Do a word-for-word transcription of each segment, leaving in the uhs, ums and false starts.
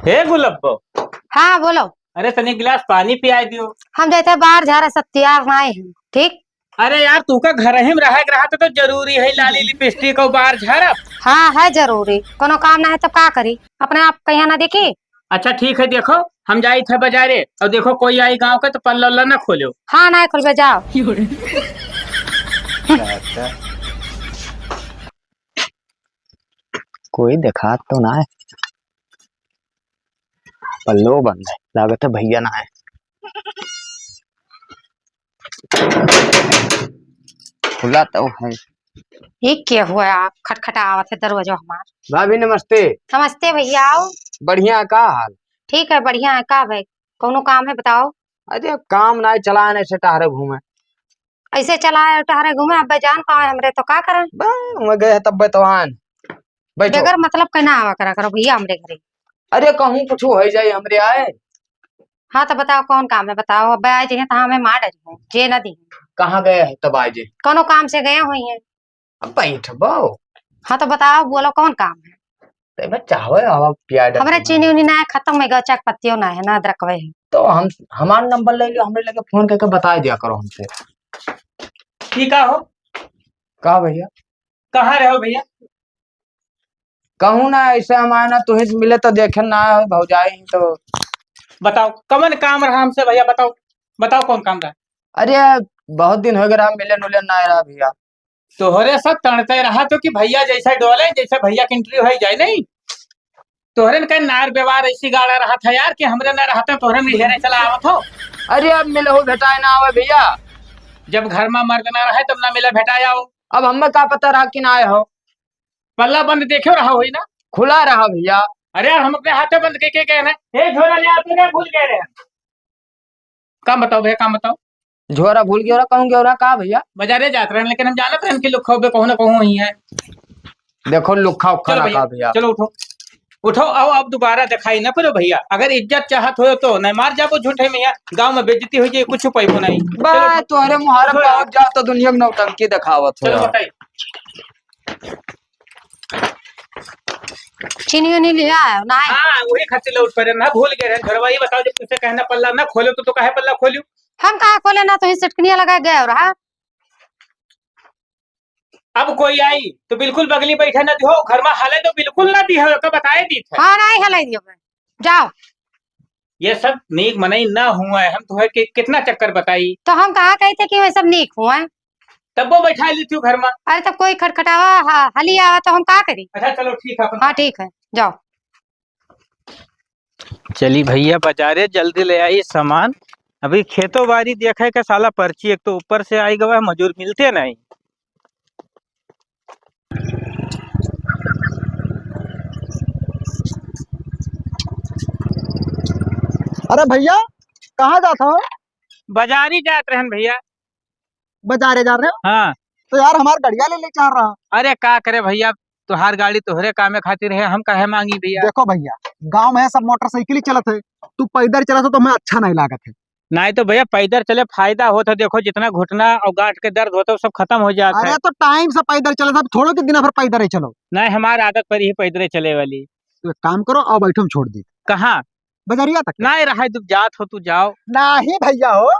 हे गुलब्बो। हाँ, बोलो। अरे, तनी गिलास पानी पियाई दियो। हम जैसे बाहर जा रहे, सब तैयार नाहीं है, ठीक? अरे यार, तू का घर ही में रहे के रहा तो, तो जरूरी है लाली लिपस्टिक और बाहर झरब? हाँ, है जरूरी। कोनो काम ना है तो का करी? अपने आप कहिया ना देखी? अच्छा ठीक है, देखो हम जाई थे बाजारे और देखो कोई आई गाँव के तो पल्ला उल्ला ना खोलो। हाँ, ना खोलबे, जाओ। कोई देखात तो ना है। पल्लो बंद है, लागत है भैया ना है। खुला तो है। ये क्या हुआ है? आप खटखटावत है दरवाजा हमार। भाभी नमस्ते। नमस्ते भैया, आओ। बढ़िया, का हाल? ठीक है, बढ़िया है। का भाई, कौनो काम है बताओ? अरे काम ना चला, ऐसे टहरे घूमे। ऐसे चला टहरे घूमे, अब जान पावे हमरे तो का करें? बा, वहाँ गए हैं तब बतवान। बैठो। बगैर मतलब के ना आवा करा करो भैया हमरे घरे। अरे कहूँ कुछ हो जाए हमरे आए। हाँ तो बताओ कौन काम है, बताओ। अब आए जे तो हमें मार डरी है, जे ना दी। कहाँ गए हैं तब आए जे? कोनो काम से गए हुई हैं। अब बैठबो। हाँ तो बताओ, बोलो कौन काम है? ते में चाहो आवा पिया दे। हमरे चीनी उनी ना है, खत्म हो गया, चाय पत्तियों ना है, ना अदरक है। तो हम, हमार नंबर ले लियो, हमरे लगे फोन करके बता दिया करो हमसे। ठीक है हो? का भैया? कहाँ रहो भैया? कहूँ ना, ऐसे हम आए ना, तुहीं से मिले तो देखे ना आए, भौजाई तो। बताओ, कवन काम रहा हमसे भैया, बताओ, बताओ कौन काम रहा? अरे, बहुत दिन हो गया रहा, मिले नुले ना रहा भैया। तोहरे सब तड़ते रहा तो कि भैया जैसे डोले, जैसे भैया की एंट्री हो जाए, नहीं? तोहरे न कहे नार व्यवहार ऐसी गाड़ा रहा था यार कि हमरे ना रहते तोहरे में हेरे चला आवत हो। अरे, अब मिले हो भेटाए ना आवे भैया। जब घर में मर्द ना रहे तब ना मिले भेटाए आओ। अब हमें का पता रहा कि ना आए हो। पल्ला बंद देखे रहा होई ना? खुला रहा भैया। अरे यार, हम अपने हाथे बंद के, के गए ना? ए, झोरा ले आते ना, भूल गए रहे। काम बताओ भैया, काम बताओ। झोरा भूल गयो रहा, कहूँ गयो रहा का भैया? बाजारे जात रहन, लेकिन हम जानत रहन कि लुक्खा बे कहूँ ना कहूँ ही है। देखो लुक्खा उक्खा चलो ना भैया, का भैया। चलो उठो, उठो, आओ, अब दोबारा दिखाई ना पड़ो भैया। अगर इज्जत चाहत हो तो नहीं मार जाबो झूठे में, यहाँ गाँव में बेइज्जती हो जाए, कुछ पैबो नहीं। बा, चलो। तोहरे मुहारे चलो। पहुँच जाओ तो दुनिया में नौटंकी दिखावत हो चलो यार। बताइए। चीनी उनी लिया है, ना है? हाँ, वही खातिर लौट पड़े ना, भूल गए रहे। घरवा ही बताओ, जब तुझसे कहना पल्ला ना खोलो तो, तो काहे पल्ला खोलियो? हम कहाँ खोले ना, तो ही सिटकनिया लगा गए और हाँ। अब कोई आई तो बिल्कुल बगली बैठे ना दिहो, घर में हाले तो बिल्कुल ना दिहो, का बताए दी थे। हाँ, नहीं हाले दियो, जाओ। ये सब नीक मनई ना हुआ है, हम तुम्हें कि, कितना चक्कर बताई। तो हम कहाँ कहे थे कि वे सब नीक हुआ है? तब वो बैठा लेती हूँ घर में। अरे तब कोई खटखटावा, हा-, हली आवा तो हम का करी? अच्छा चलो ठीक है, अपन हाँ ठीक है, जाओ। चली भैया बाजारे जल्दी ले आई सामान। अभी खेतो बारी देखे के साला पर्ची एक तो ऊपर से आई गवा है, मजूर मिलते नहीं। अरे भैया, कहाँ जात हो? बाजारी जात रहन भैया। बाजारे जा रहे हो? हाँ। तो यार, हमार गड़िया ले ले चाह रहा। अरे का करे भैया, तुहार गाड़ी तोहरे कामे खातिर है, हम काहे मांगी भैया? देखो भैया, गांव में सब मोटरसाइकिल ही चलत है, तू पैदल चलत हो तो हमें अच्छा नहीं लागत है। नहीं तो भैया, पैदल चले फायदा होत है। देखो, जितना घुटना और गांठ के दर्द होता है, वो सब खत्म हो जात है। अरे तो टाइम से पैदल चलत है, अब थोड़ो के दिन भर पैदल ही चलो। नहीं, हमार आदत परी ही पैदल चले वाली। तो एक काम करो, आओ बैठो, हम छोड़ दी। कहाँ? बजरिया तक। नहीं रहा, जब जात हो तू जाओ। नहीं भैया हो,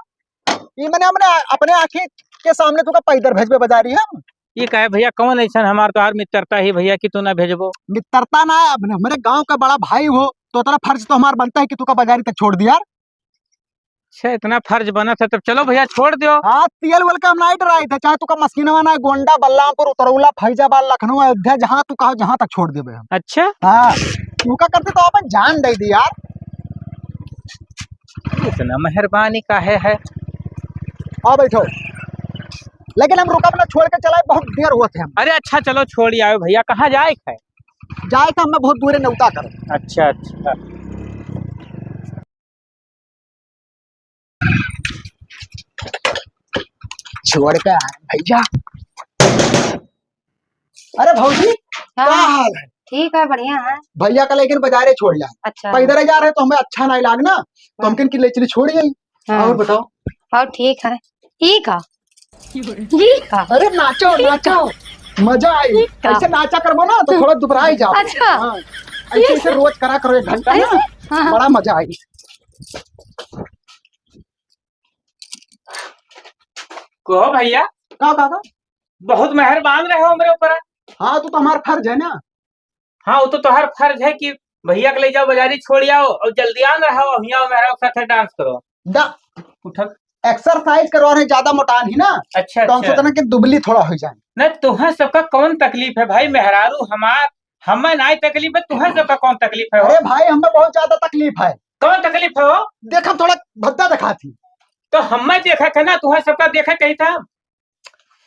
ई मने हमने अपने आँखी के सामने तुका पैदल भेजबे बजारी हम। ई कहे भैया, कौन ऐसन हमार तोहार मित्रता ही भैया कि तू ना भेजबो? मित्रता ना, अब हमरे गांव का बड़ा भाई हो, तो इतना फर्ज तो हमार बनता है कि तुका बजारी तक छोड़ दिया। अच्छा, इतना फर्ज बनत है, तब चलो भैया, छोड़ दियो। हाँ, तेल वेल का हम नहीं डराई थे, चाहे तुका मशीनवा ना, गोंडा, बलरामपुर, उतरौला, फैजाबाद, लखनऊ, अयोध्या, जहाँ तू कहो, जहाँ तक छोड़ देबे हम। अच्छा। हाँ, तुका करते तो अपन जान दे दी यार। इतना मेहरबानी काहे है? आओ बैठो। लेकिन हम रुकब ना, छोड़ के चलाए, बहुत देर होत है हम। अरे अच्छा, चलो छोड़ ही आयो भैया, कहाँ जाए है? जाए तो हमें बहुत दूर है, नेवता करो। अच्छा, अच्छा। छोड़ के आए भैया। अरे भौजी, हाँ। का हाल है? ठीक है, बढ़िया है। भैया का लेकिन बजारे छोड़ जाए। अच्छा। पैदल ही जा रहे तो हमें अच्छा नहीं लागना, तो हम हाँ। किन की ले चली छोड़ गई। हाँ। और बताओ। और ठीक है। ई का? ई का? अरे नाचो, नाचो, मजा आई। ई का? ऐसे नाचा करबो ना तो थोड़ा दुबराई जाओ। अच्छा। हाँ। ऐसे, ऐसे रोज करा करो एक घंटा ना, हाँ, हाँ। बड़ा मजा आई। कहो भैया। का, का, का? बहुत मेहरबान रहे हो हमरे ऊपर। हाँ, तो, तो हमारा फर्ज है ना। हाँ, वो तो तोहार फर्ज है कि भैया के ले जाओ, बाजारी छोड़ आओ और जल्दी आन रहो, हियाँ मेहरारू के साथे dance करो। दा, उठक। Exercise करवा रहे, ज्यादा मोटान ही ना। अच्छा, तो हम अच्छा। सोचना कि दुबली थोड़ा हो जाए। नहीं, तुहें सबका कौन तकलीफ है भाई? मेहरारू हमार, हमें नाई तकलीफ है, तुहें सबका कौन तकलीफ है हो? अरे भाई, हमें बहुत ज्यादा तकलीफ है। कौन तकलीफ है हो? देख, हम थोड़ा भद्दा दिखात ही। तो हमें देखा था ना, तुहें सबका देखा कही था।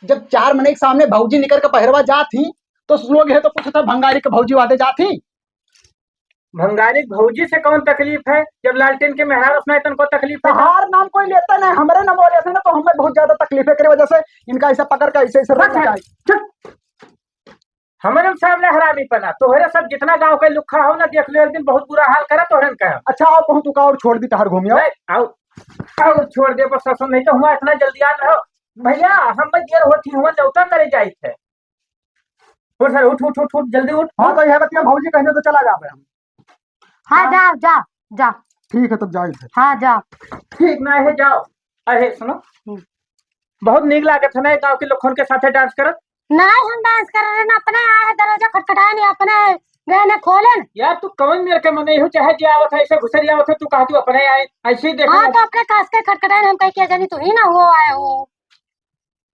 जब चार मनई के सामने भौजी निकर के बहरवा जात ही, तो लोग है तो पूछत है, "भंगारी के भौजी वादे जात ही?" भंगारी के भौजी से कौन तकलीफ है, जब लालटेन के मेहरारू अपना इतन को तकलीफ है? तोहार नाम कोई लेता नहीं, हमरे नाम लेते ना, तो हमें बहुत ज्यादा तकलीफ है, एकरे वजह से इनका ऐसा पकड़ के ऐसे, ऐसे रख रखा है। है। चुप। हमरे सामने हरामी पना, तोहरे सब जितना गांव के लुक्खा हो ना, देख लो एक दिन बहुत बुरा हाल करा तोहरे का। अच्छा, आओ, बहुत उका और छोड़ दी, तहर घूमियो। नहीं, आओ, आओ, छोड़ दे, बस ससुर, नहीं तो हुआ इतना जल्दी आ रहो। भैया, हम बस देर होती हुआ लौटा करे जाई थे। उठ सर, उठ, उठ, उठ, उठ, जल्दी उठ। हाँ, तो यह बतिया भौजी कहने तो चला जाबे हम। हाँ, हाँ। जा, जा, जा। ठीक है, तब जाई थे। हाँ, जा। ठीक ना है, जाओ। अरे, सुनो। हम्म। बहुत नीक लागत है ना, गांव के लोगन के साथे dance करत। नहीं, हम dance कर रहे ना, अपने आए हैं, दरवाजा खटखटाए नहीं, अपने गए ने खोले न। यार, तू कौन मेरे के मनई हो, चाहे जे आवत है, ऐसे घुसरी आवत है, तू कहा तू अपने आए, ऐसे ही देख हाँ, ले। तो अपने कास के खटखटाए, हम कहे, "क्या जानी, तू ही ना हो आए हो।"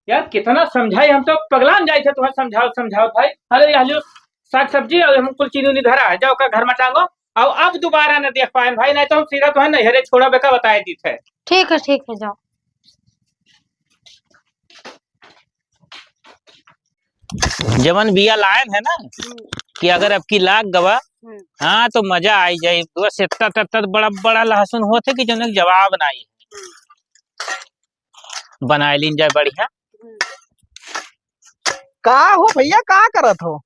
यार, कितना समझाई, हम तो पगलान जाई थे तुम्हें समझाओ, समझाओ भाई। अरे, यह लो साग सब्जी और हम कुल चीनी उनी धरा है, जाओ का घर में टांगो, और अब दोबारा न देख पाए भाई, नहीं तो हम सीधा तुम्हें नैहरे छोड़ा बेका बताए दी थे। ठीक है, ठीक है, जाओ। जवन बिया लायन है ना, हम्म। कि अगर अब की लाग गवा, हम्म। हाँ, तो मजा आई जाए। बस इतना, इतना बड़ा, बड़ा लहसुन होत है कि जौन एक जवाब नाई। हम्म। बनाए लीन जाए बढ़िया। हम्म। का हो भैया, का करत हो?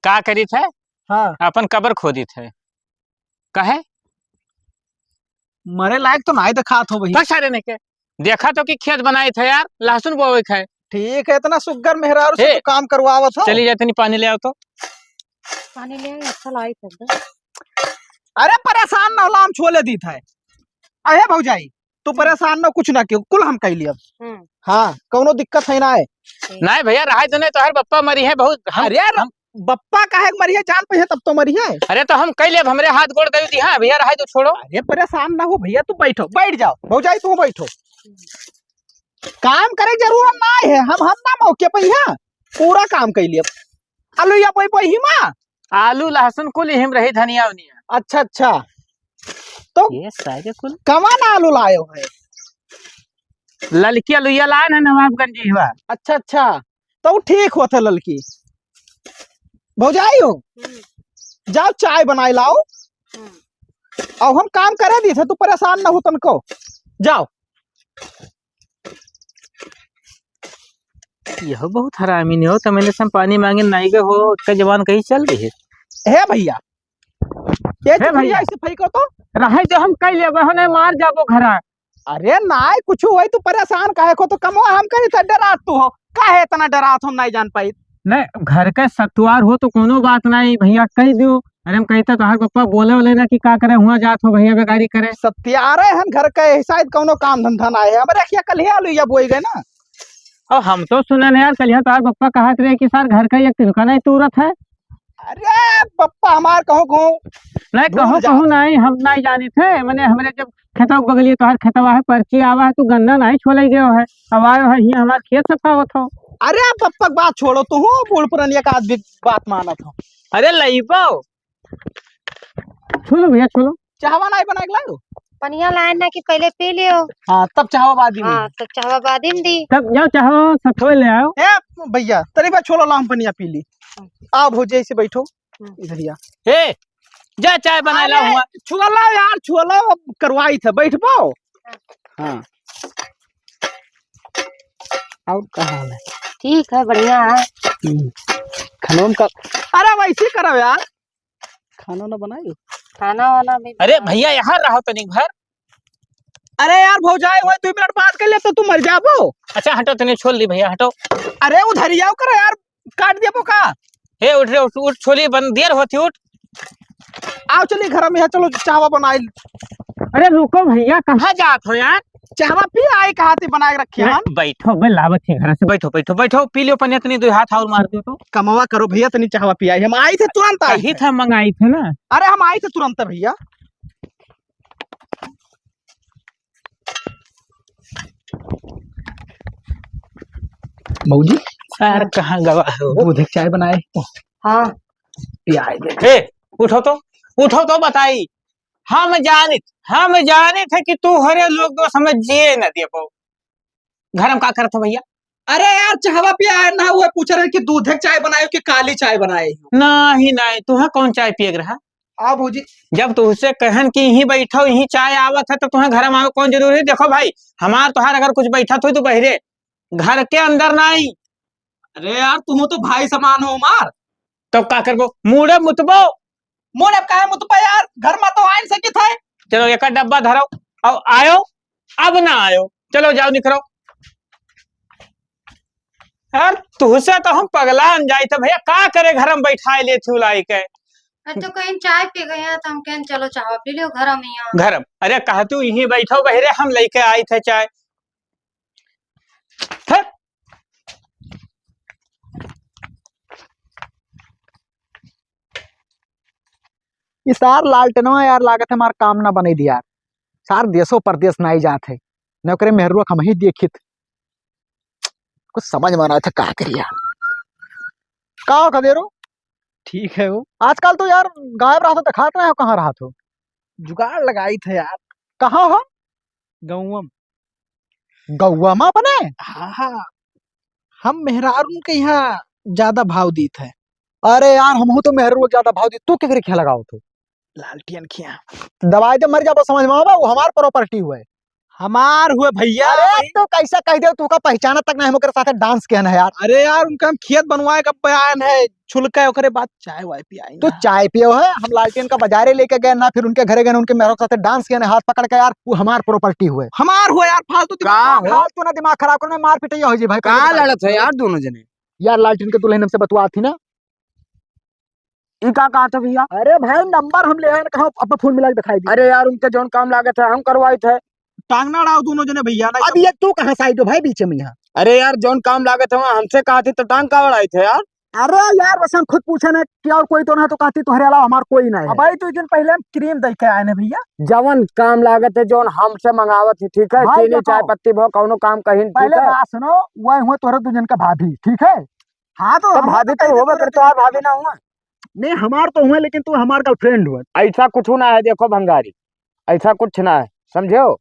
का करित है? हाँ। अपन कबर खोदित है। काहे? मरे लायक तो नाई देखात हो भैया। बस सारे ने के देखा तो कि खेत बनाए थे यार, लहसुन बोवे के है। ठीक है, इतना सुग्गर मेहरारू से ए, तू काम करवावत हो। चली जाए, तनी पानी ले आओ तो। पानी ले आई, अच्छा लाई थे एकदम। अरे परेशान ना होला, हम छोले दीत है। अहे भौजाई, तू हम्म। परेशान ना, कुछ ना क्यों, कुल हम कह लियब। हम्म। हाँ, कौनो दिक्कत है ना है। ठीक। नहीं भैया, रहाई दो, नहीं तो हर बप्पा मरी है बहुत। हम, अरे यार, हम बप्पा काहे के मरिहे, जान पे है तब तो मरिहे। अरे तो हम कह लेब, हमरे हाथ गोड़ दे दी। हाँ भैया, रहाई दो, छोड़ो। अरे परेशान ना हो भैया, तू बैठो, बैठ जाओ, भौजाई तू बैठो। काम करे जरूरत ना है, हम, हम ना मौके पे यहाँ पूरा काम कर लेब। आलू या बोई बोई ही माँ। आलू लहसुन कुल हिम रही, धनिया उनिया। अच्छा, अच्छा। तो ये सारे कुल कवन आलू लायो है? ललकी आलू ये लाए ना नवाबगंज ही हुआ। अच्छा, अच्छा। तो ठीक होत है ललकी। भौजाई हो, हम्म। जाओ चाय बनाए लाओ। हम्म। और हम काम करे दी थे, तू परेशान ना हो तनको। जाओ। यह बहुत हरामी नहीं हो, तो मैंने से पानी मांगे नहीं गए हो, उसका जबान कहीं चल रही है। हे भैया, ये हे चुकलिया भैया। ऐसे फेंको तो। रहे जो हम कह लेबे हो, नहीं मार जाबो घरा। अरे नाय, कुछ होई तू परेशान काहे को, तो कमवा हम करी था, डरात तू हो, काहे इतना डरात हो, हम नहीं जान पाई। नहीं, घर के सतुआर हो तो कोनो बात नहीं भैया, कह दियो। अरे हम कहते तोहार पप्पा बोले वाले ना कि का करे, हुआ जात हो भैया बेगारी करे। सत्यारे हन घर के, शायद कौनो काम धंधा ना है। हमरे खिया कल ही आलू या बोई गए ना। और हम तो सुने नहीं यार, कल यहाँ तोहार पप्पा कहत रहे कि सर घर का एक तिनका नहीं तूरत है। अरे पप्पा हमार कहूँ कहूँ नहीं, भूल कहूँ जा। कहूँ नहीं, हम नहीं जानी थे। मैंने हमरे जब खेतवा के बगलिए तोहार खेतवा है, पर्ची आवा है, तू गन्ना नहीं छोले गयो है, अब आयो है, हियाँ हमार खेत सफावत हो। अरे पप्पा के बात छोड़ो, तू हो बूढ़ पुरनिया का आदमी बात मानत हो। अरे लईबो, छोलो भैया, छोलो। चाहवा नहीं बना के लायो? पनिया लाए ना कि पहले पी लियो। हाँ, तब चाहवा बाद में। हाँ, तब चाहवा बाद में दी। तब जाओ चाहवा सफोए ले आओ। ए भैया, तनी बा छोलो, ला हम पनिया पी ली। आओ भौजी, ऐसे बैठो। हम्म। इधर ही आ। ए, जा चाय बना ला अरे, हुआ। छोलो यार, छोलो, अब करवाई थे, बैठबो। हाँ। और का हाल है? ठीक है, बढ़िया है। हम्म। खानों का, अरे वैसे करो यार, खाना ना बनायो। खाना वाना भी अरे बनाओ। भैया, यहाँ रहो तनिक भर। अरे यार, भौजाई होय, दो मिनट बात कर ले तो तू मर जाबो। अच्छा, हटो, तनी छोड़ ली भैया, हटो। अरे उधर ही आओ करो यार, काट देबो का? हे उठ रे, उठ, उठ, छोली बन, देर होती, उठ। आओ चली घर में, चलो चाहवा बनाई। अरे रुको भैया, कहाँ जात हो यार? चाहवा पी आई, कहा थी बना के रखे अरे हम। बैठो, मैं लावत ही घर से। बैठो, बैठो, बैठो, पी लियो पनिया, तनी दो हाथ और मार दियो तो। कमवा करो भैया, तनी चाहवा पी आई, हम आई थे तुरंत आई कही थे। था, मंगाई थे ना। अरे हम आई थे तुरंत भैया। मौजी। यार, कहाँ गवा हो? दूध एक चाय बनाए। हाँ। पियाए दे। ए, उठो तो, उठो तो बताई। हम जानित, हम जानित है कि तू हरे लोग दोस्त हमें जिए न दे पाओ। घर में का करत हो भैया? अरे यार, चाहवा पियाए ना, वो पूछ रहे कि दूध एक चाय बनाए कि काली चाय बनाए? नहीं, नहीं, तू है कौन चाय पिए के रहा? हाँ भौजी। जब तुहसे कहन कि यहीं बैठो, यहीं चाय आवत है, तो तुम्हें घर में आवे कौन जरूरी है? देखो भाई, हमार तोहार अगर कुछ बैठत होई तो बहिरे, घर के अंदर नहीं। अरे यार, तुम तो भाई समान हो हमार। तो का करबो? मूड़े मुतबो। मूड़े काहे मुतबो यार? घर में तो आइन सकित है। चलो, एक डब्बा धरो, अब आयो, अब ना आयो, चलो जाओ निकरो। यार, तुहसे तो हम पगलान जाई थे भैया, का करे घर में बैठाए ले थी लाई के। अरे तो कहीं चाय पी गए हैं तो हम कहें चलो चाय पी लियो घर में यहाँ। घर में, अरे कहा तू यहीं बैठो बहिरे, हम लेके आई थे चाय। हट। ई सार लालटेनवा यार लागत है हमार काम ना बने दिया। सार देशो परदेश ना ही जात है, न ओकरे मेहरुआ हम ही देखित। कुछ समझ में ना था का करिया। का हो खदेरो? ठीक है हो। आजकल तो यार गायब रहत हो, दिखात ना हो, कहाँ रहत हो? जुगाड़ लगाई थे यार। कहाँ हो? गौवा में। गौवा में अपने? हाँ, हाँ। हम मेहरारून के यहाँ ज्यादा भाव दीत है। अरे यार, हमहू तो मेहरारू के ज्यादा भाव दीत। तू केकरे खिया लगाओ तू? लालटियन खिया। दवाई दे मर जाबो, समझ में आवा, वो हमार property हुए। हमार हुए भैया, अरे भाई। तू कैसे कह दे, तू का पहचाना तक ना है, हम ओकरे साथे dance किया ना यार। अरे यार, उनका हम खेत बनवाए का बयान है, छुलका है, ओकरे बाद चाय वाय पियाई तो ना। चाय पियो है, हम लालटेन का बाजारे लेके गए ना, फिर उनके घरे गए ना, उनके मेहरों के साथे dance किया ना, हाथ पकड़ के यार, वो हमार property हुए। हमार हुए यार, फालतू दिमाग का ना हो? फालतू ना दिमाग खराब करो, मैं मार पिटैया हो जी भाई, का कभी लड़त है यार दोनों जने? यार लालटेन के दुल्हन हमसे बतवात थी ना। ई का कहत है भैया? अरे भाई, number हम ले आए ना, कहाँ अब phone मिला के दिखाई दी। अरे यार, उनके जौन काम लागत है, हम करवाई थे। टांगना अड़ाओ दोनों जने भैया, ना अब ये तू कहाँ से आई दो भाई बीच में यहाँ? अरे यार, जौन काम लागत है, वहाँ हमसे कहती तो टांग का अड़ाई थे यार। अरे यार, बस हम खुद पूछे ना कि और कोई तो ना, तो कहती तोहरे अलावा हमार कोई ना है। अब भाई, तू दिन पहले हम cream दे के आए ना भैया। जवन काम लागत है, जौन हमसे मंगावत है, ठीक है? भाई चीनी, देखो, चाय पत्ती भो, कौनो काम कहीं, ठीक पहले है? बात सुनो, वह हुए तोहरे दू जन का भाभी, ठीक है? हाँ, तो तो हम भाभी तो तो कह दे होबे तोहरे करते, और भाभी ना हुआ। नहीं, हमार तो हुए, लेकिन तू हमार girlfriend हुए। ऐसा कुछ ना है, देखो भंगारी, ऐसा कुछ ना है, समझे हो?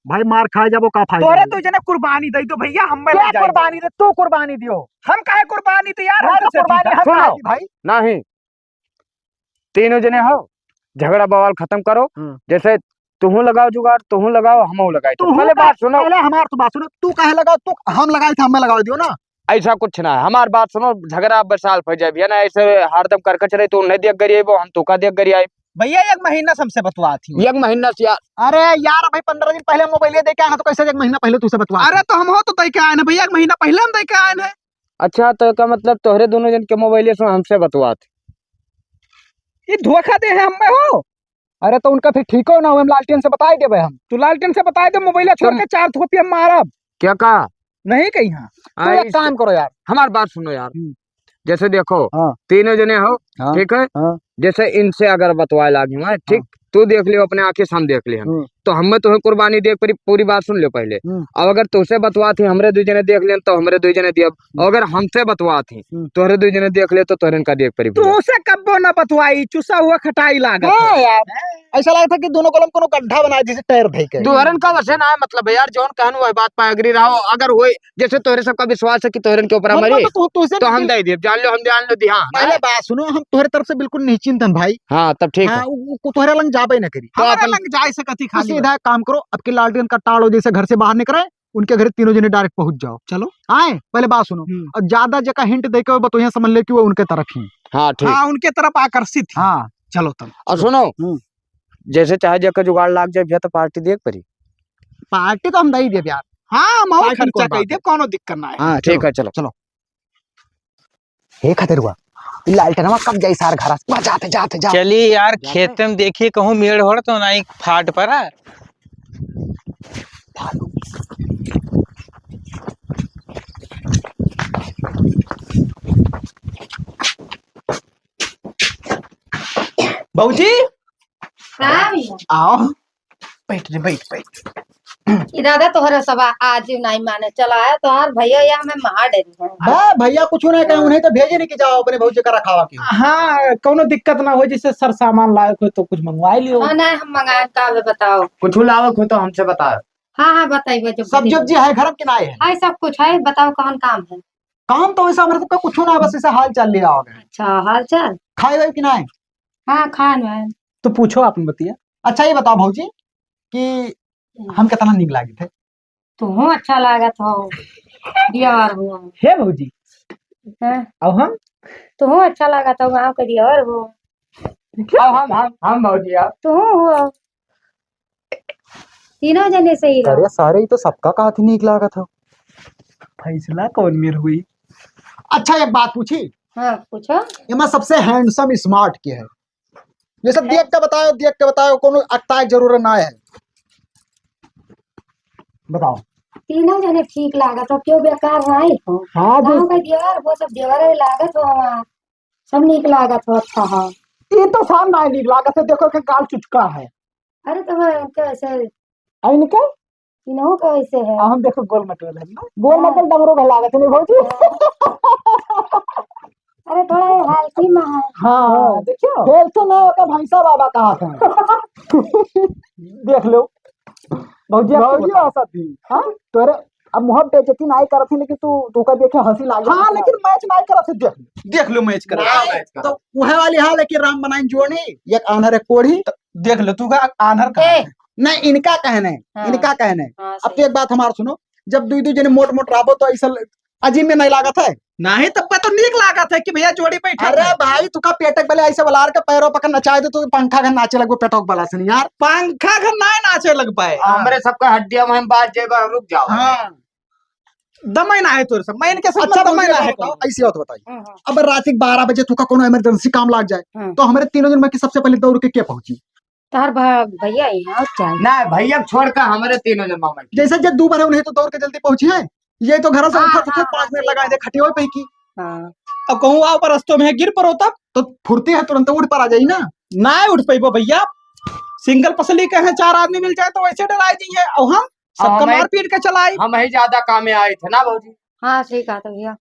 भाई, मार खाए जाबो, का फायदा तोहरे है? दू जने कुर्बानी दे दो भैया, हम में क्या लग जाए। कुर्बानी दे? तू कुर्बानी दियो। हम काहे कुर्बानी दे यार, भाई, हमसे तो कुर्बानी ठीक है। हम सुनो। काहे दी भाई? नहीं, तीनों जने हो, झगड़ा बवाल खत्म करो। हम्म। जैसे तुहू लगाओ जुगाड़, तुहू लगाओ, हमहू लगाई। तो तुहू पहले का-, बात सुनो। पहले हमार तो बात सुनो, तू काहे लगाओ, तू हम लगाई थे, हमें लगाओ दियो ना। ऐसा कुछ ना है, हमार बात सुनो, झगड़ा बसाल फैल जाए भैया ना, ऐसे हरदम करकच रहे, तू नहीं देख गरियाई, वो हम तू का देख गरियाई। भैया, एक महीना से हमसे बतवा थी। एक महीना से यार। अरे यार, भाई, पन्द्रह दिन पहले मोबाइल दे के आना, तो कैसे एक महीना पहले तुझसे बतवा अरे, थी? तो हम हो तो दे के आए ना भैया, एक महीना पहले हम दे के आए हैं। अच्छा, तो का मतलब तोहरे दोनों जन के मोबाइल से हमसे बतवा थी? ये धोखा दे है हमें हो। अरे तो उनका फिर ठीक हो ना हो, हम लालटेन से बताई देबे हम। तू लालटेन से बताई दे, मोबाइल छोड़ तुम के चार थोपिया मारब। क्या कहा? नहीं कही हाँ। तू एक आई काम करो यार। हमार बात सुनो यार। हम्म। जैसे देखो, हाँ। तीनों जने हो, हाँ। ठीक है? हाँ। जैसे इनसे अगर बतवाए लागी हुआ है, ठीक? हाँ। तू देख लियो अपने आँखें से, हम देख लियो। हम्म। तो हमें तुम्हें कुर्बानी देख परी, पूरी बात सुन लो पहले। हम्म। अब अगर तुझसे बतवा थी, हमरे दू जने देख लेन, तो हमरे दू जने दियब। हम्म। अगर हमसे बतवा थी, हम्म। तोहरे दू जने देख ले, तो तोहरे इनका देख परी भैया। तुमसे कब्बो ना बतवाई, चुसा हुआ खटाई लागत हाँ है। यार, ऐसा लगता है कि दोनों कलम कोनो गड्ढा बनाए, जैसे टायर धई के। तोहरन का वैसे ना है, मतलब यार, जौन कहन वही बात पे agree रहो। अगर होई, जैसे तोहरे सबका विश्वास है कि तोहरन के ऊपर हमको हमारी, तो तू, तुझसे तो हम लेकिन दे देब, जान लो, हम जान लो, दी हाँ, पहले हाँ। बात सुनो, हम तोहरे तरफ से बिल्कुल निश्चिंत हन भाई। हाँ, तब ठीक हाँ, है। उ, उ, तोहरे लंग जाबे न करी। तो हमारे अपन लंग जाए से कथी तू खाली सीधा बा? एक काम करो, अब की लालटेन का टाल हो, जैसे घर से बाहर निकले, उनके घर तीनों जने direct पहुंच जाओ। चलो। आए, पहले बात सुनो। हम्म। और ज्यादा जगह hint दे के वो बतोहिया समझ ले कि वो उनके तरफ ही। हाँ, ठीक। हाँ, उनके तरफ आकर्षित ही। हाँ। चलो तब। और सुनो, हम्म। जैसे चाहे जेकर जुगाड़ लाग जाए भैया, तो party देख परी। Party तो हम दे ही देब यार। हाँ, हम और party में खर्चा कुर्बान कर देब, है। कौनो दिक्कत ना है। हाँ, ठीक चलो, है, चलो। चलो। हे खदेरुआ, ई लालटेनवा कब जाई सार घर? बस जाते, जाते, जाते। चली यार, जाते। खेते में देखी कहूँ मेड़ होड़ तो नाहीं फाट परा। भौजी, हाँ भैया। आओ, बैठ रे, बैठ, बैठ। ई दादा तोहरे सब आज ही नाहीं माने, चला आया तोहार भैया, या हमें मार डरी है। बा, भैया कुछ ना कहे, उन्हें तो भेजे नहीं कि जाओ अपने भौजी का रखावा के। हाँ, कौनो दिक्कत ना हो, जैसे सर सामान लायक हो तो कुछ मंगवा लियो। हाँ, नहीं, हम मंगाए का हवे बताओ। कुछ लावक हो तो हमसे बताओ। हाँ, हाँ, बताइबे जब सब्जी उब्जी है घर में कि नाहीं है? है, सब कुछ है, बताओ कौन काम है? काम तो वैसा हमारे सबका कुछ ना है, बस ऐसा हाल चाल लिया हो गया। अच्छा, हाल चाल? खाए वाए कि नाहीं? हाँ, खान वान। तो पूछो आपन बतिया। अच्छा, ये बताओ भौजी कि हम्म। हम कितना नीक लागित है? तुहूँ अच्छा लागत हो, दियार हो। हे भौजी, हाँ। अब हम? तुहूँ अच्छा लागत हो, गाँव के दियार हो। अब हम, हम, हम भौजी, आप? तुहूँ हो। तीनों जने सही रहो। अरे सारे, ई तो सबका कहत ही नीक लागत हो। फैसला कौन मेर हुई? अच्छा, एक बात पूछी? हाँ, पूछो। एमा सबसे handsome smart के है? ये सब है। देख के बताओ, देख के बताओ, कोनो अकताए के जरूरत ना है। बताओ। तीनों जने ठीक लागत हो, क्यों बेकार नाहीं हो? हाँ, जो गाँव का देवर, वो सब देवर ही लागत हो हमार। सब नीक लागत हो, अच्छा हो। ई तो सार नाहीं नीक लागत है, देखो के गाल चुचका है। अरे तो मैं इनके ऐसे आ इनके? इनहू का ऐसे है। आ हम देखो गोल मटोल है ना? गोल हाँ। मटोल डमरू का लागत है, नहीं भौजी? हाँ। अरे थोड़ा ये हल्की में है। हाँ, हाँ। देखियो। खेल तो ना होता, भैंसा बाबा कहा था। देख लो। भौजी, आप भौजी, बताओ। औसत भी। हाँ? तोरे अब मुँह बेइज्जती नाहीं करत है, लेकिन तू, तू का देखे हँसी लागे। हाँ, लेकिन match नाहीं करत है, देख। देख लो match करत। हाँ, match करत। तो वह वाली हाल है कि राम बनाइन जोड़ी, एक आन्हर एक कोढ़ी। तो देख लो, तू का आन्हर का ए। है? नहीं, इनका कहने, हाँ। इनका कहने। हाँ, अब सही। तो एक बात हमार सुनो, जब दुई दुई जने मोट मोट रहबो तो ऐसा ल-, अजीब में नहीं लागत है? नहीं, तब पे तो नीक लागत है कि भैया जोड़ी बैठा अरे है। भाई, तू का पेटक बले ऐसे बलार के पैरों पकड़ नचाए दे, तू पंखा घर नाचे लगबो पेटोक बला से नहीं यार। पंखा घर नाहीं नाचे लग पाए। हमरे सबका हड्डियां में बाज जेबा, रुक जाओ। हाँ। दमई ना है तोरे सब, मैं इनके सब अच्छा, में दमई भौजी, ना है बताओ, कौनो। ऐसी बात बताई। हाँ, हाँ। अब रात के बारह बजे तुका कोनो emergency काम लाग जाए, हाँ। तो हमरे तीनों जन में के सबसे पहले दौड़ के के पहुंची? तार भा-, भैया ही हैं, और क्या है? ना, भैया छोड़ के हमरे तीनों जन में। जैसे जे दू बार है, उन्हें तो दौड़ के जल्दी पहुंची है। ये तो घर से हाँ, उठत, उठत हाँ, पाँच हाँ, मिनट सही लगाए दे, बात। खटिया पे की। हाँ। अब कहूँ आओ पर रस्तों में गिर पड़ो तब? तो फुर्ती है, तुरंत उठ पर आ जाई ना। ना उठ पैबो भैया, single पसली के हैं, चार आदमी मिल जाए तो वैसे डराए जी है। और हम सबका हमें, मारपीट के चलाई। हम ही ज्यादा काम में आए थे ना भौजी। हाँ, सही कहा था भैया।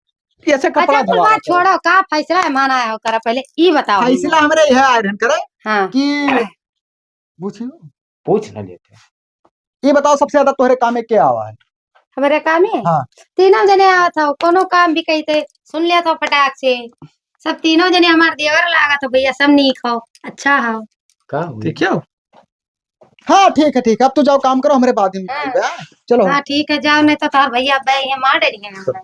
ऐसे कपड़ा अच्छा, कुल धोआ बात था। छोड़ो, का फैसला है, माना है, करा पहले ई बताओ फैसला हमने। हमरे यह आए रहन करे हाँ। कि पूछियो। पूछ न लेते। ई बताओ, सबसे ज्यादा तोहरे काम में के आवा है? हमरे काम में? हाँ। तीनों जने आवत हो, कोनो काम भी कही थे, सुन लिया था फटाक से। सब तीनों जने हमार देवर लागत हो भैया, सब नीक हो, अच्छा हो। का हुई? देखियो। हाँ, ठीक है, ठीक है, अब तो जाओ काम करो, हमरे बाद में हाँ। आइबे, हाँ? चलो। हाँ, ठीक है, जाओ, नहीं तो तार भैया अब ये मार डरी है हमरा।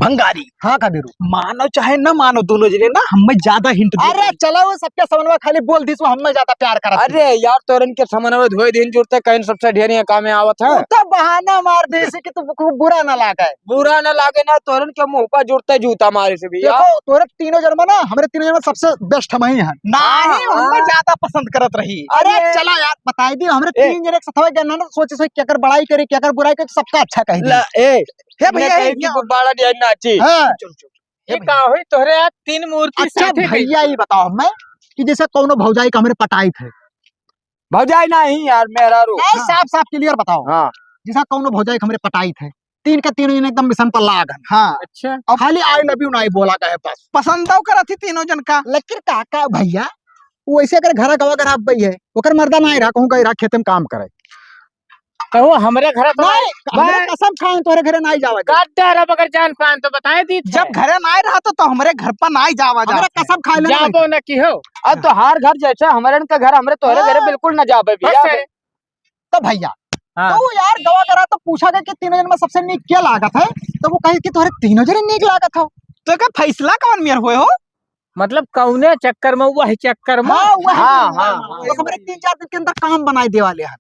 भंगारी। हाँ, का बीरू? मानो चाहे न मानो, दोनों जने ना हमें ज्यादा hint दे अरे, रहे। चलो, वो सबके समनवा खाली बोल दीस, वो हमें ज्यादा प्यार करत है। अरे यार, तोरन के समनवा धोए दिन जुड़ते, कहीं सबसे ढेर यहाँ काम में आवत है। वो तो बहाना मार दे, इसे कि तू को बुरा ना लागे। बुरा ना लागे ना, तोरन के मुंह पर जुड़ते जूता मारे से भी यार। देखो, तोरे तीनों जन में ना, हमरे तीनों जन में सबसे best हम ही हैं। नहीं, हाँ, हमें हाँ। ज्यादा पसंद करत रही। अरे, अरे। चला यार, बताई दी, हमरे ए। तीन जने एक साथ हो गए ना, ना, सोचे, सोचे, केकर बड़ाई करे, केकर बुराई करे, सबका अच्छा कह दी। ला, ए, हे भैया, कहीं ये की गुब्बारा दिया नाची। हाँ। चुप, चुप, चुप। ये भैया। का होई तोहरे आज तीन मूर्ति अच्छा साथे भैया, गई। ये बताओ हमें कि जैसे कौनो भौजाई का हमरे पटाई थे। भौजाई नहीं यार, मेहरारू। नहीं, हाँ। साफ साफ clear बताओ। हाँ। जैसा कौनो भौजाई का हमरे पटाई थे, तीन का तीनों जने एकदम मिशन पर लागन। हाँ। अच्छा। और खाली I love you नहीं बोला गए बस। पसंद तो करत ही तीनों जन का। लेकिन काका भैया, वैसे अगर घर गवा अगर आप बई है, ओकर मर्दा ना रहा, कहूँ गई रहा खेत में काम करे। कहूँ हमरे घर तो नहीं, नहीं, हमरे बस। कसम खाए तोहरे घरे नहीं जावा जाए। गद्दार अब अगर जान पान तो बताए दी थे। जब घरे नहीं रहा तो, तो हमरे घर पर नहीं जावा हमरे जाए। कसम खाए ले जाबो नहीं। न की हो। अब तो हर घर जैसे हमरे के घर, हमरे तोहरे घरे हाँ। बिल्कुल न जाबे बस भैया। है। तो भैया, हाँ। तो वो यार गवा करा तो पूछा गया कि तीनों जन में सबसे नीक क्या लागत है? तो वो कहे कि तोहरे तीनों जने नीक लागत हो। तो का फैसला कौन मेर होए हो? मतलब कौने चक्कर में, वह चक्कर में? हाँ, वह हाँ, चक्कर में। हाँ, हाँ। तो हमरे तीन चार दिन के अंदर काम बनाए दे वाले हैं।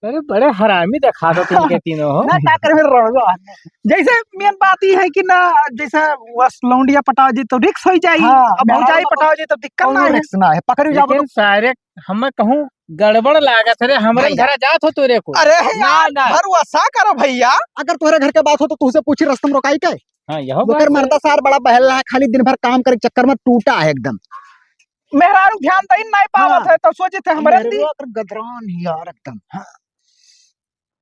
अरे, बड़े हरामी देखात हो तुमके तीनों हो। ना, का करे मेरे रणवा। जैसे मेन बात ई है कि ना, जैसे बस लौंडिया पटाव जी तो रिक्स होइ जाई, हाँ, अब भौजाई पटाव जी तो दिक्कत ना है। रिक्स ना है, पकड़ी जाबो लेकिन तो। सारे हमें कहूँ गड़बड़ लागत है रे, हमरे भैया। घरा जात हो तोरे को। अरे ना, यार, ना। भरोसा करो भैया। अगर तोहरे घर के बात हो तो तुहसे पूछी रस्तम रोकाई के? हाँ, यहो बात ओकर है। मर्दा सार बड़ा बहला है, खाली दिन भर काम करे के चक्कर में टूटा है एकदम। मेहरारू ध्यान दई नहीं पावत हाँ। है, तो सोचे थे हमरे मेहरारू दी। ओकर गदरान ही यार एकदम। हाँ।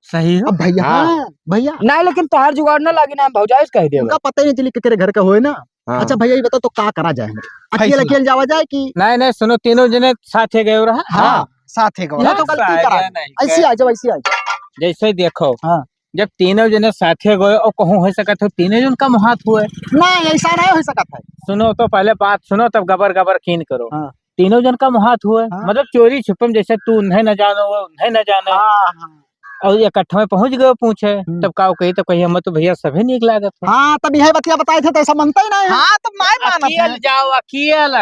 सही हो? अब भैया, हाँ। हाँ, भैया। ना, लेकिन तोहार जुगाड़ ना लागी ना, हम भौजाई से कह देबे। उनका पता ही नहीं चली कि तेरे घर का होए ना। हाँ। अच्छा भैया, ये बताओ तो का करा जाए हमरे? अकेल, कैसे? अकेल जावा जाए कि? नहीं, नहीं, सुनो, तीनों जने साथे गए रहा। हाँ, हाँ। साथे गए। ना तो गलती करा। नहीं, ऐसी आ जाओ, ऐसी आ जाओ। जैसे देखो, हाँ। जब तीनों जने साथे गए और कहूँ हो सकत हो, तीनों जन का मुहात हुए। नहीं, ऐसा नहीं हो सकत है। सुनो तो, पहले बात सुनो, तब गबर गबर कीन करो। हाँ। तीनों जन का मुहात हुए, हाँ। मतलब चोरी छुपम, जैसे तू उन्हें न जानो, वो उन्हें न जानो। हाँ, हाँ। और इकट्ठा में पहुंच गए पूछे, हम्म। तब का कही, तब कही, "हम तो भैया सभी नीक लागत हो।" हाँ, तब यह बतिया बताए थे, तो ऐसा मनता ही नहीं है। हाँ, तब नहीं मानत अकेल है। जाओ, अकेल।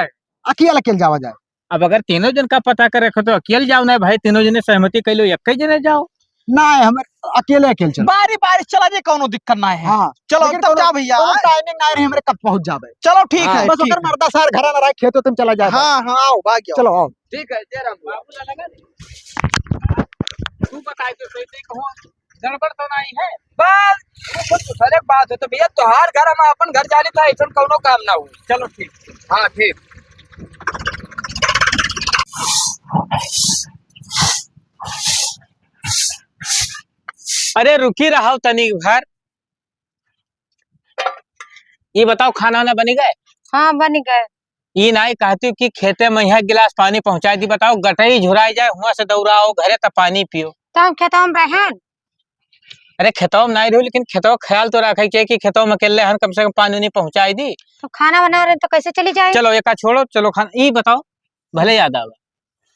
अकेल, अकेल जावा जाए। अब अगर तीनों जन का पता करे रखो, तो अकेल जाओ ना भाई, तीनों जने सहमति कर लो, एक ही जने जाओ। नहीं, हम अकेले, अकेले चलो। बारी, बारी चला जाए, कौनो दिक्कत ना है। हाँ, चलो, लेकिन तब कौनो, जा भैया। कौनो timing ना रही, हमरे कब पहुंच जावे। चलो, ठीक हाँ। है, बस ठीक ओकर है। मर्दा सार घरा ना रहे, खेत वेत में चला जाए। हाँ, हाँ, आओ, भाग जाओ। चलो, आओ। ठीक है, जय राम। बाबू लाला का तू बताए तो सही, सही कहूँ, गड़बड़ तो नहीं है? बस, वो कुछ हर एक बात है। तो भैया, तोहार घर, हम अपन घर जानी था, ऐसा कौनो काम ना हो। चलो, ठीक। हाँ, ठीक। अरे, रुकी रहो तनी भर। ये बताओ, खाना वाना बनी गए? हाँ, बनी गए। ई नाई कहती कि खेते में यहाँ गिलास पानी पहुँचाई दी, बताओ, गटई झुराई जाए, हुआं से दौड़ाओ घरे त पानी पियो। तो हम खेतवा में रहेन। अरे, खेतवा में नाई रहू, लेकिन खेतवा ख्याल तो रखे के कि खेतवा में अकेले हन, कम से कम पानी उनी पहुँचाई दी। तो खाना बना रहे तो कैसे चली जाए? चलो, एका छोड़ो, चलो खाना, ई बताओ, भले याद आवे,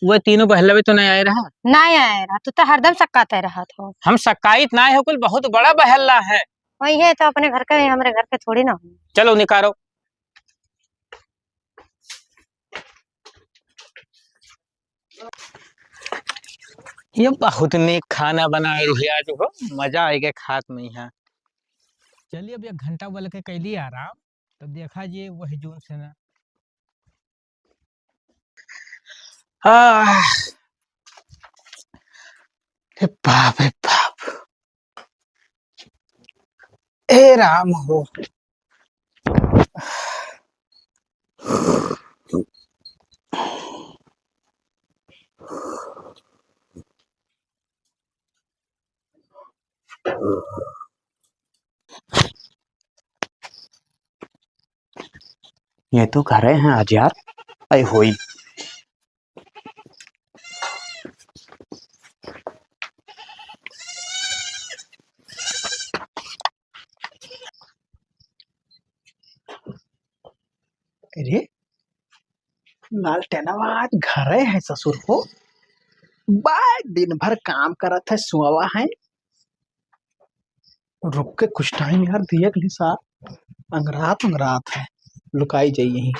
वो तीनों बहलवे तो नहीं आए रहा? नहीं आए रहा, तू तो हरदम सक्काते रहत हो। हम सक्काइत नाई हो, कुल बहुत बड़ा बहल्ला है। वही है तो अपने घर का ही, हमरे घर के थोड़ी ना हो। चलो निकारो। ये बहुत नीक खाना बनाए रहे आज हो, मजा आएगा खात में यहाँ। चलिए अब एक घंटा बोल के कैली आराम, तब देखा जे वही जून से ना। आह, रे बाप रे बाप, ए राम हो। ये तो घरे हैं आज यार, आई होई। अरे, लालटेनवा आज घरे है ससुर हो। बा, दिन भर काम करत है, सुआवा है। रुक के कुछ टाइम यार, दिया के साथ अंगरात अंगरात है, लुकाई जाई यहीं।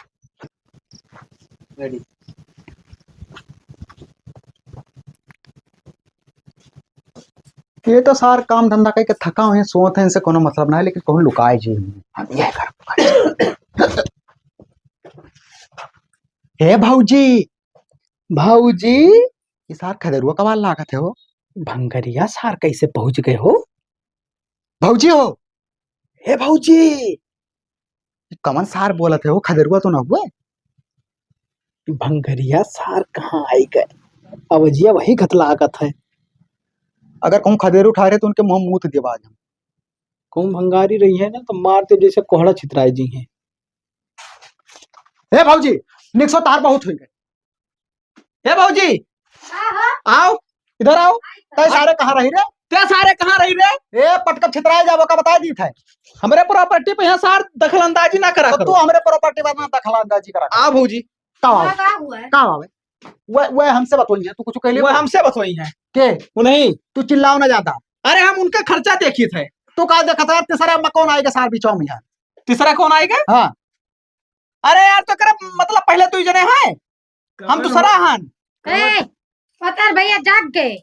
रेडी। ये तो सार काम धंधा करके थका हुए, सोत है, इनसे कोनो मतलब ना है, लेकिन कहूँ लुकाए जी। हम ये कर। हे भौजी, भौजी, ये सार खदेरुआ कबाल लागत है हो। भंगरिया सार कैसे पहुंच गए हो? भौजी हो, हे भौजी, ये कमन सार बोलत है हो, खदेरुआ तो ना हुए? भंगरिया सार कहाँ आई गए? अवजिया वही घतलागत है। अगर कहूँ खदेरू उठा रहे तो उनके मुँह मूत देवा आज हम। कहूँ भंगारी रही है ना तो मार दे जैसे कोहड़ा छितराए जी हैं। हे भौजी, निकसो तार बहुत हो गए। हे भौजी, हाँ, हाँ। आओ, इधर आओ। तै सारे कहाँ रही रे? तै सारे कहाँ रही रे? ए, पटकब छितराए जाबो का बताए दी था। हमरे प्रॉपर्टी पे यहाँ सार दखलंदाजी ना करा तो करो। तू हमरे प्रॉपर्टी पे ना दखलंदाजी करा कर। आ भौजी। का आवे? का हुआ है? का आवे? वह, वह हमसे बतोई है, तू कुछ कहले वो बा? हमसे बतोई है। के? वो नहीं। तू चिल्लाओ ना ज्यादा। अरे हम उनका खर्चा देखी थे। तू का देखत है? तीसरा में कौन आएगा सार बीचों में यार? तीसरा कौन आएगा? हाँ। अरे यार, तो करे मतलब पहले तू ही जने है, हम दूसरा हन। ए, पतर भैया जाग गए।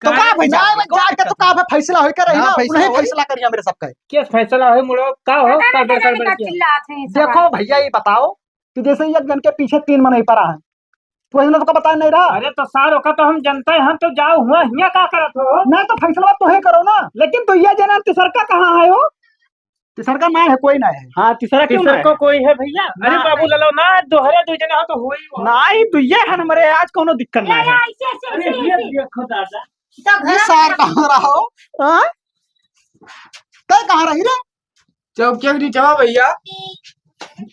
तो का भैया, ना, मैं जाके तो का फैसला होई के रही ना, ना, फैसला उन्हें होई। फैसला करिए मेरे सबका। के फैसला होई मुड़ो, का हो, पता नहीं गड़बड़, केने गड़बड़ का किया? चिल्लात हैं सब। देखो भैया, ये बताओ कि जैसे एक जन के पीछे तीन मनई परा है, तो इन्हें तो का पता नहीं रहा। अरे तो सार, ओका तो हम जनते हैं, तो जाओ हुआ, हियाँ का करत हो? ना तो फैसला तो ही करो ना। लेकिन तो ये जना तीसरका कहाँ है हो? तीसरका ना है, कोई ना है। हाँ, तीसरा क्यों ना तीसर है? को कोई है भैया? अरे ना बाबू है। ललो ना, दोहरे दो जने हो तो होई हो। ना ही तो ये है हमारे, आज कोनो दिक्कत ना है। ऐसे, ऐसे, अरे ऐसे, ये ऐसे। देखो दादा। तो ये घर सार में कहाँ रहा हो? हाँ? तै कहाँ रही रे? चौकिया के नीचवा भैया।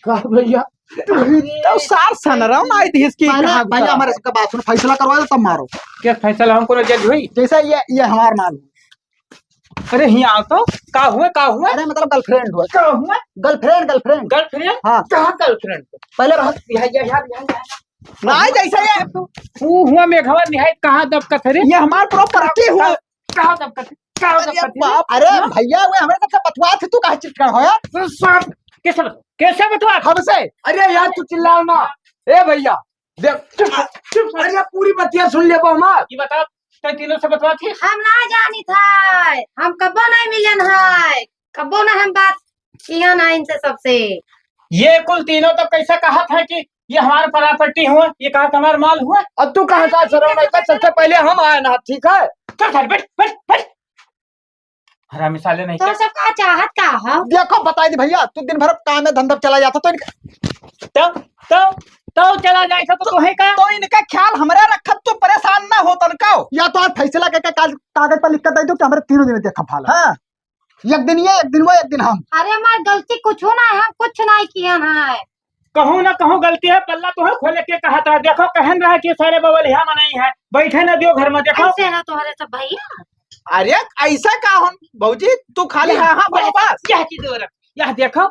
का भैया? तो सार सन रहा हूँ ना, आई थी इसकी पहले कहाँ भैया घुसा? हमारे सबका बात सुनो, फैसला करवा दो तब मारो। क्या फैसला हमको ना जज हुई? जैसा ये, ये हमार माल। अरे हियाँ आओ तो, का हुआ, का हुआ? अरे मतलब गर्लफ्रेंड हुआ। का हुआ? गर्लफ्रेंड, गर्लफ्रेंड। गर्लफ्रेंड? हाँ। कहाँ गर्लफ्रेंड? पहले बात यहाँ, यहाँ, यहाँ, यहाँ, यहाँ। ना जैसा ये। तू हुआ मेघवा निहाय कहाँ दबकत है रे? ये हमार प्रॉपर्टी हुआ। कहाँ दबकत है? कहाँ अरे दबकत है? बाप, अरे हाँ? भैया, वो हमें सबसे बतवा थे, तू काहे चिटकन हो यार? तो साहब, कैसे बतवा? कैसे बतवा? हमसे। अरे यार, तू चिल्लाओ ना। ए भैया, देख, चुप, चुप। अरे पूरी बतिया सुन ले हमार। ये बताओ, तै तीनों से बतवा थी? हम ना जानी था, हम कबो नहीं मिलन है, कबो ना हम बात किया ना इनसे सबसे। ये कुल तीनों तो कैसे कहा था कि ये हमार प्रॉपर्टी हुआ, ये कहा था हमार माल हुआ। अब तू कहाँ से सरवना? इतना सबसे पहले हम आए ना, ठीक है? चल सर, बैठ, बैठ, बैठ। हरामी साले नहीं तो क्या? सब का चाहत का है? देखो, बताई दी भैया, तू दिन भर काम में धंधा चला जाता तो इनका तो, तो, तो चला जाए तो, तो है का? तो इनका ख्याल हमरा रखत तो परेशान ना होतन का? या तो आज फैसला करके काल कागज पर लिख कर दे दो कि हमरे तीनों दिन देखा फाला। हाँ। एक दिन ये, एक दिन वो, एक दिन हम। अरे हमार गलती कुछ ना है, हम कुछ नहीं किया है। कहूँ ना कहूँ गलती है, पल्ला तो है खोले के कहा था। देखो कहन रहा कि सारे बवलिया मनई है, बैठे ना दियो घर में, देखो। कैसे है तुम्हारे सब भैया? अरे ऐसा का हम भौजी, तू खाली यह, हाँ हाँ बोलो यह, बस। यह चीज हो रहा, यह देखो।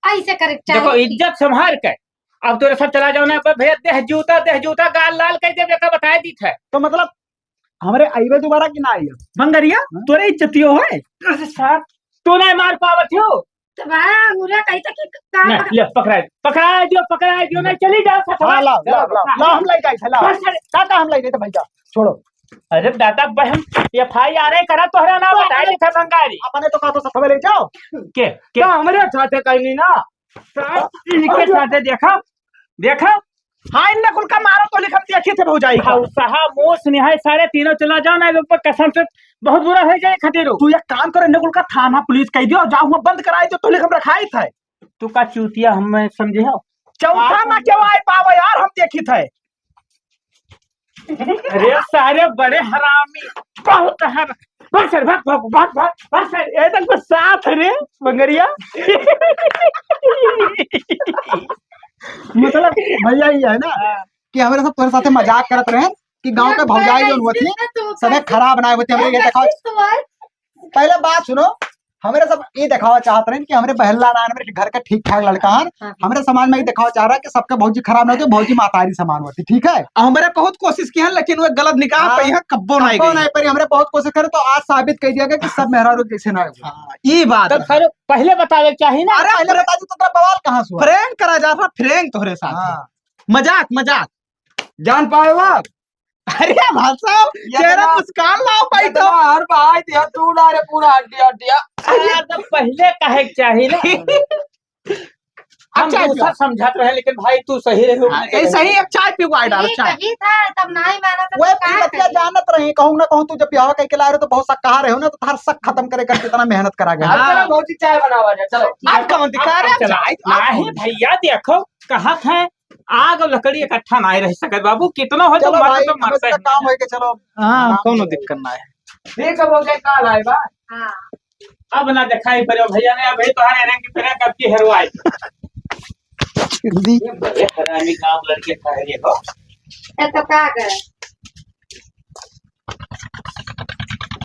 ऐसे करे के देखो चाहिए। इज्जत संभाल के। अब तोरे सब चला जाओ ना, अब भैया देह जूता, देह जूता, गाल लाल कर दे, बेटा बताए दी थे। तो मतलब हमरे आइबे दोबारा कि ना आइबे? मंगरिया, हाँ? तोरे इज्जतियो है? अरे सार, तू नहीं मार पावत हो। तो बड़ा अंगूरिया कही था कि काम नहीं, ले, पकड़ा, पकड़ा दियो, पकड़ा दियो, नहीं, चली जाओ, ससुरा। हाँ, लाओ, लाओ, लाओ, लाओ, हम ले जाए, लाओ। बस, अरे। काका, हम ले जाए, भैया, छोड़ो। अरे दादा, बहन, FIR करा, तोहरा ना बताए, लिखा भंगारी। अपने तो कहा तो ससुरा ले जाओ। के, के? तो हमरे साथे कहीं नहीं ना। सार, इनके साथे देखा, देखा। हाँ, इनने कुल का मारो तो लिखम देखी थे भौजाई का। खामोश निहाय सारे तीनों चला जाओ ना, लोग पर कसम से बहुत बुरा हो जाए खातिर। तू एक काम करो, इनने कुल का थाना पुलिस कह दियो, जाओ हुआ बंद कराई दो, तो लिखम रखाई थे। तू का चूतिया हम समझे हो? चौथा ना क्यों आए पावे यार, हम देखी थे। अरे सारे बड़े हरामी, बहुत हर-, भाग सर, भाग, भाग, भाग, भाग, भाग सर। ए तक बस साथ रे, मंगरिया। मतलब भैया ये है ना हाँ। कि हमरे सब तोरे साथे मजाक करत रहे कि गांव के भौजाई जौन होती, सबे खराब ना होती। हमरे ये देखाओ, पहले बात सुनो, हमरे सब ये देखावा चाहत रहे कि हमरे बहल्ला ना, हमरे घर का ठीक ठाक लड़का है, हाँ। हमरे समाज में ये देखावा चाह रहा है कि सबके भौजी खराब ना होती, भौजी मातारी समान होती, ठीक है? हमरे बहुत कोशिश की है, लेकिन वो गलत निकाह हाँ, पे यहाँ कब्बो नहीं कब्बो गई। नहीं पड़ी, हमरे बहुत कोशिश करे तो आज साबित कर दिया गया कि सब मेहरारू जैसे ना हो। हाँ, ये बात तब है। पहले बतावे के चाहिए ना। अरे, पहले बता दी तो तेरा बवाल कहाँ से हुआ? Prank करा जा रहा, prank तोहरे साथ। हाँ। मजाक, मजाक। जान पाए बाप? अरे भाई साहब, ये चेहरा तो मुस्कान लाओ भाई ये तो। तो हर भाई दिया, तू ना रे, पूरा हड्डी, हड्डिया। अरे यार, तब पहले कहे के चाहिए ना। हम अच्छा, दूसरा अच्छा। समझत रहे, लेकिन भाई तू सही रहे हो, हाँ, अपने ऐसे ही एक चाय पी के डाल, ये चाय। कही था, तब नहीं माना था, वो तो का पी बतिया करी? जानत रही, कहूँ ना कहूँ तू जब ब्याह कह के ला रहे हो तो बहुत शक कहा रहे हो ना, तो हर शक खत्म करे करके इतना मेहनत करा गया। हाँ। चलो भौजी चाय बनावा जा, चलो। आप कौन दिखा रहे हैं? चलो। चाय, आप नहीं कौन? भैया देखो, कहा था आग और लकड़ी इकट्ठा ना रह सकत बाबू, कितना हो तो चलो मर भाई, तो मरते हैं। काम है कि चलो। हाँ, हाँ। कौनो दिक्कत ना है। ठीक है, वो क्या काल आए बा? हाँ। अब ना दिखाई पड़े भैया ने, अभी तो हरे रंग की तरह कब की हेरवाई। जल्दी। ये बड़े हरामी काम लड़के का है ये हो। ये तो का करे?